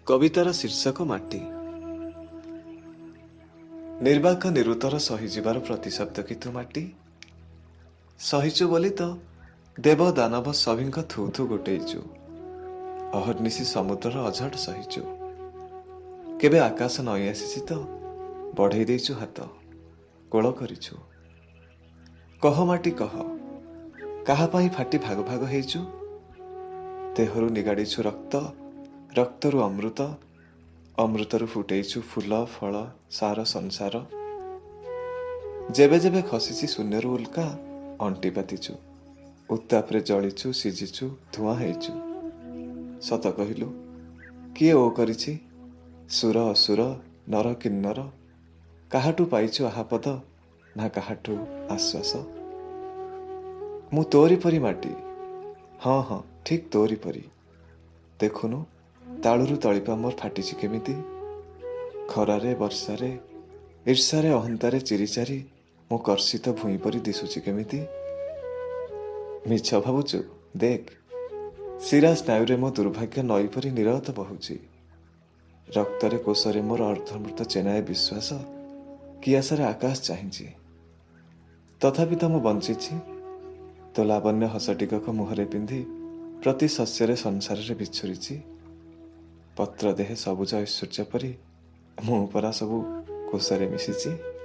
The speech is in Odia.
କବିତାର ଶୀର୍ଷକ ମାଟି। ନିର୍ବାକ ନିରୁତ୍ତର ସହିଯିବାର ପ୍ରତିଶବ୍ଦ କି ତୁ ମାଟି? ସହିଛୁ ବୋଲି ତ ଦେବ ଦାନବ ସଭିଙ୍କ ଥୁ ଥୁ ଗୋଟେଇଛୁ। ଅହର୍ନିଶି ସମୁଦ୍ରର ଅଝଟ ସହିଛୁ। କେବେ ଆକାଶ ନଇଁ ଆସିଛି ତ ବଢ଼େଇ ଦେଇଛୁ ହାତ, କୋଳ କରିଛୁ। କହ ମାଟି କହ, କାହା ପାଇଁ ଫାଟି ଭାଗ ଭାଗ ହେଇଛୁ? ଦେହରୁ ନିଗାଡ଼ିଛୁ ରକ୍ତ, ରକ୍ତରୁ ଅମୃତ, ଅମୃତରୁ ଫୁଟେଇଛୁ ଫୁଲ ଫଳ ସାର ସଂସାର। ଯେବେ ଯେବେ ଖସିଛି ଶୂନ୍ୟରୁ ଉଲ୍କା, ଅଣ୍ଟି ପାତିଛୁ, ଉତ୍ତାପରେ ଜଳିଛୁ, ସିଝିଛୁ, ଧୂଆଁ ହେଇଛୁ। ସତ କହିଲୁ, କିଏ ଓ କରିଛି? ସୁର ଅସୁର, ନର କିନ୍ନର, କାହାଠୁ ପାଇଛୁ ଆହାପଦ ନା କାହାଠୁ ଆଶ୍ୱାସ? ମୁଁ ତୋରି ପରି ମାଟି, ହଁ ହଁ, ଠିକ୍ ତୋରି ପରି। ଦେଖୁନୁ, ତାଳୁରୁ ତଳିପା ମୋର ଫାଟିଛି କେମିତି। ଖରାରେ ବର୍ଷାରେ, ଈର୍ଷାରେ ଅହନ୍ତାରେ ଚିରିଚାରି ମୁଁ କର୍ଷିତ ଭୂଇଁ ପରି ଦିଶୁଛି କେମିତି। ମିଛ ଭାବୁଛୁ? ଦେଖ, ଶିରା ସ୍ନାୟୁରେ ମୋ ଦୁର୍ଭାଗ୍ୟ ନଈ ପରି ନିରତ ବହୁଛି। ରକ୍ତରେ କୋଷରେ ମୋର ଅର୍ଦ୍ଧମୃତ ଚେନାଏ ବିଶ୍ୱାସ କି ଆଶାରେ ଆକାଶ ଚାହିଁଛି। ତଥାପି ତ ମୁଁ ବଞ୍ଚିଛି। ତୋ ଲାବଣ୍ୟ ହସ ଟିକକ ମୁହଁରେ ପିନ୍ଧି ପ୍ରତି ଶସ୍ୟରେ ସଂସାରରେ ବିଛୁରିଛି। ପତ୍ର ଦେହେ ସବୁଜ ଐଶ୍ୱର୍ଯ୍ୟ ପରି ମୁଁ ପରା ସବୁ କୋଷରେ ମିଶିଛି।